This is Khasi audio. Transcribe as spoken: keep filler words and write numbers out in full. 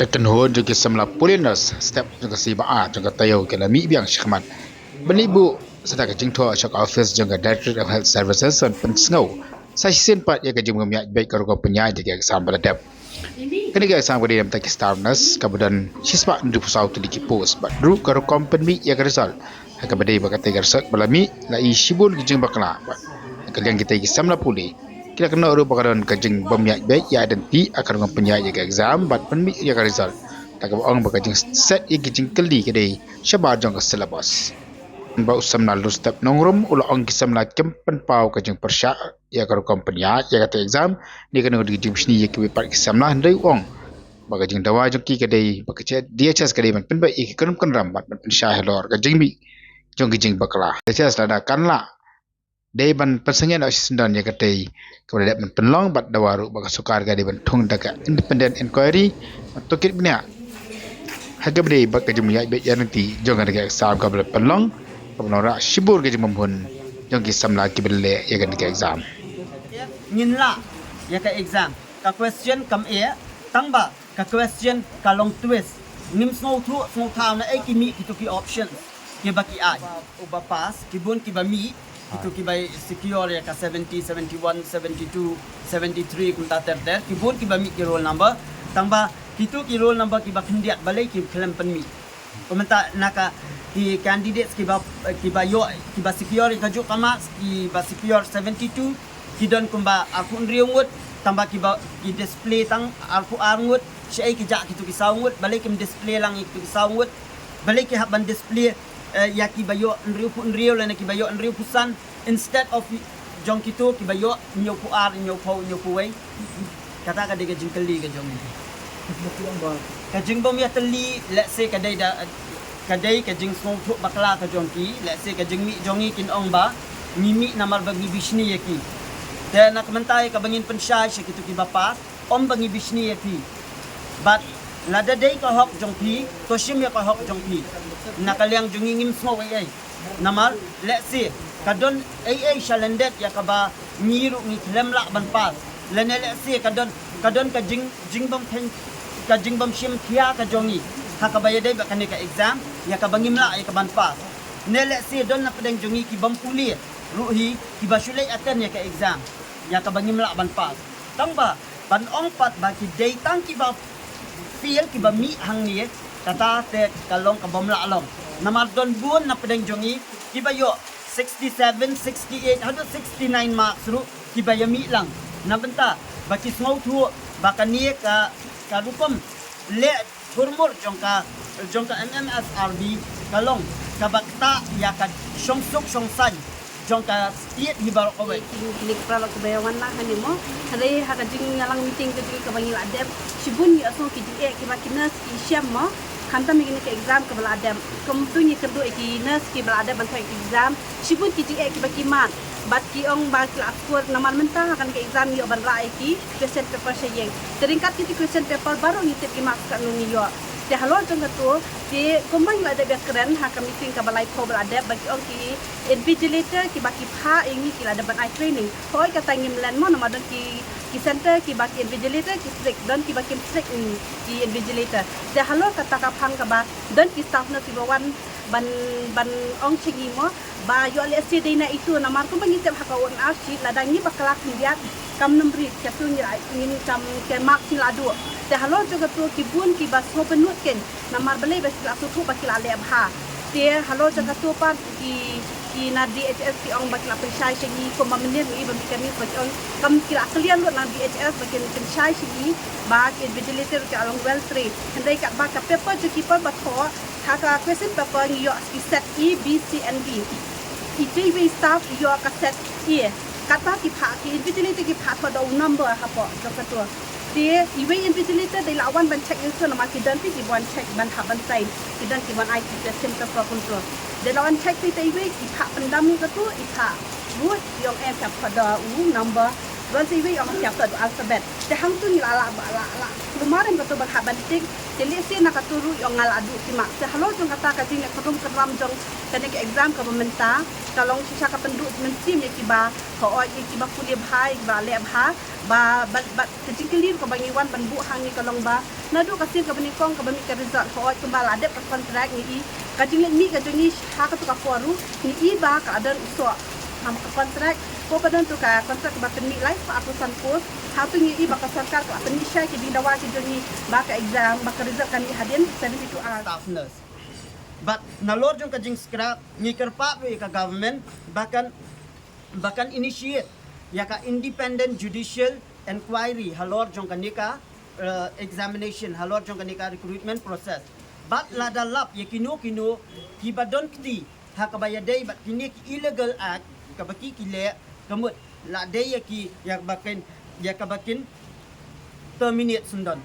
Ka kynhun jong ki samla pule nurse step jong ka C B A jong ka taïew ki la mih biang shakhmat ban leit buh sa da ka jingthoh sha ka office jong ka Directorate of Health Services ban pynsngew sa shisien pat ïa ka jingbym ïaid beit ka rukom pynïaid ïa ka exam ba la dep. Kane ka exam ka dei na bynta ki staff nurse kaba don shispah hynriewphew saw tylli ki post bad ruh ka rukom pynmih ïa ka result ha kaba dei ba katei ka result ba la mih la i shibun ki jingbakla bad na ka liang kitei ki samla pule ki la kynnoh ruh ba ka don ka jingbym ïaid beit ïa identity ha ka rukom pynïaid ïa ka exam bad pynmih ïa ka result. Da kaba ong ba ka jingset ïa ki jingkylli ka dei shabar jong ka syllabus. Ba u samla Lustep Nongrum u la ong ki samla kim pynpaw ka jingpyrshah ïa ka rukom pynïaid ïa kata exam. Ni ka nong ka jingbishni ïa kiwei pat ki samla hynrei u ong ba ka jingdawa jong ki ka dei ba ka D H S ka dei ban pynbeit ïa ki kynrum kynram bad ban pynshai halor ka jingmih jong ki jingbakla. D H S lada kan lah dei ban pynsangeh noh shisyndon ïa katei kaba la dep ban pynlong bad dawa ruh ba ka sorkar ka dei ban thung da ka independent inquiry ban tohkit bniah ha kaba dei bad ka jingmih ïaid beit ïa lynti jong kane ka exam kaba la pynlong kaba la wanrah shibun ka jingbymhun jong ki samla kiba la leh ïa kane ka exam. Ngin lah ïa ka exam, ka question kam eh, tang ba ka question ka long twist. Ngim sngewthuh sngewthaw na ei ki mih kito ki options kiba ki ai. Uba pass, ki bun kiba mih kito kiba secure ïa ka seventy, seventy-one, seventy-two, seventy-three kumta ter ter, ki bun kiba mih ki roll number. Tang ba kito ki roll number kiba khyndiat balei ki khlem pynmih. Kumta na ka ki candidates kiba, kiba ïoh, kiba secure ïa kajuh ka marks, kiba secure seventy-two, ki don kumba arphew hynriew ngut, tang ba kiba ki display tang arphew ar ngut. Shaei ki jah kito ki saw ngut, balei kim display lang ïa kito ki saw ngut, balei ki hap ban display eh, ïa kiba ïoh hynriewphew hynriew lane kiba ïoh hynriewphew san instead of jong kito kiba ïoh hynñiewphew ar, hynñiewphew, hynñiewphew wei. Kata ka dei ka jingkylli ka jong ngi. Ka jingbym ïatylli, let's say ka dei da, ka dei ka jingsngewthuh bakla ka jong ki, let's say ka jingmih jong ngi kin ong ba ngi mih namar ba ngi bishni ïa ki. Te na ka mynta ïa kaba ngin pynshai sha kito kiba pass, ym ba ngi bishni ïa phi. Bad lada dei ka hok jong phi, to shim ïa ka hok jong phi. Na ka liang jong ngi ngim sngew ei ei. Namar let's say ka don ei ei shalyndet ïa kaba ngi ruh ngi khlem lah ban pass. Lane let's say ka don, ka don ka jing, jingbym kheiñ, ka jingbym shim khia ka jong ngi ha kaba ïadei bad kane ka exam ïa kaba ngim lah ïa ka ban pass. Ne let's say don na pdeng jong ngi ki bym pule ruh hi kiba shu leit attend ïa ka exam ïa kaba ngim lah ban pass. Tang ba ban ong pat ba ki dei tang kiba fail, kiba mih hangne, kata te ka long ka bym lah long. Namar don bun na pdeng jong ngi kiba ïoh sixty-seven, sixty-eight haduh sixty-nine marks ruh kiba ïa mih lang. Na bynta ba ki sngewthuh ba kane ka, ka rukom leh thurmur jong ka, jong ka M M S R B ka long kaba ktah ïa ka shongsuk shongsaiñ jong ka state hi baroh kawei. Ki, ki, ki, ki paralok kiba ïa wan na hangne mo. Hynrei ha ka jingïalang meeting ka jong ngi kaba ngi la dep, shibun ngi ïohsngew ki jingeh kiba ki nurse ki shem mo. Khamtam ïa kane ka exam kaba la dep. Kumto ngi kynduh ïa ki nurse kiba la dep ban thoh ïa ki exam, shibun ki jingeh kiba ki mad. Bad ki ong ba ki la score namar mynta ha kane ka exam ngi ïoh ban rah ïa ki question paper sha ïing. Te ryngkat kiti question paper baroh ngi tip ki marks katno ngi ïoh. Te halor jong kato, te kumba ngi la dep ïakren ha ka meeting kaba laiphew ba la dep, ba ki ong ki invigilator kiba ki phah ïa ngi ki la dep ban ai training. Hooid, kata ngim len mo, namar don ki, ki center kiba ki invigilator ki strict, don kiba kim strict, mm, ki invigilator. Te halor kata ka phang kaba don ki staff nurse kiba wan ban, ban ong sha ngi mo ba ïoh lehse dei na itu, namar kumba ngi tip ha ka O M R sheet lada ngi bakla khyndiat kam nym rit, kato ngi la, ngin kam, ka marks ngi la duh. Te halor jong kato ki bun kiba sngewbynnud kein namar balei ba ki la sngewthuh ba ki la leh bha. Te halor jong kato pat ki, ki na D H S ki ong ba ki la pynshai sha ngi kumba mynnin ngi ba mih kane ba ki ong kam ki la clear lut na D H S ba kin pynshai sha ngi ba ki invigilator ki la long well trained. Hynrei katba ka paper jong ki paper ba thoh, ha ka question paper ngi ïoh ki set A, B, C and D. Itei iwei staff i ïoh ka set A. Katba ki phah, ki invigilator ki phah thoh da u number hapoh jong kato. Te iwei invigilator dei la wan ban check ïa kato namar ki don te kiba wan check ban hap ban sign. Ki don kiba wan ai ki question paper kumto. Dei la wan check te, te iwei i phah pyndam ïa kato, i phah ruh i ong em, phi hap thoh da u number. Wan sa iwei i ong phi hap thoh da u alphabet. Te hangto ngi la, la, la, la, la kulmar em kato ban hap ban tick. Te lehse na katu ruh ïoh nga la duh ki mark. Te halor jong kata ka jingleh kynrum kynram jong kane ka exam kaba mynta ka long shisha ka pynduh mynsiem ïa kiba hooid ïa kiba pule bha ïa kiba leh bha ba ba ba ka jingkylli kaba ngi wan ban buh hangne ka long ba naduh ka sien kaba nyngkong kaba mih ka result hooid kumba la dep ka contract ngi i ka jingleh mih ka jong ngi ha katu ka por ruh ngi i ba ka la don u soh ha ka contract ko ba don tu ka contract ba pynmih lai spah arphew san post ha tu ngi i ba ka sorkar ka la pynmih shai ki jingdawa ki jong ngi ba ka exam ba ka result kan mih hadien seventy two hours. Staff nurse. But nalor jong ka jingskhem ngi kyrpad ruh ïa ka government ba kan ba kan initiate ïa ka independent judicial inquiry halor jong kane ka uh, examination halor jong kane ka recruitment process. But lada lap ïa kino kino kiba don kti ha kaba ïadei bad kine ki illegal act kaba ki ki leh ka mut la dei ïa ki ïa kaba kin ïa kaba kin terminate syndon.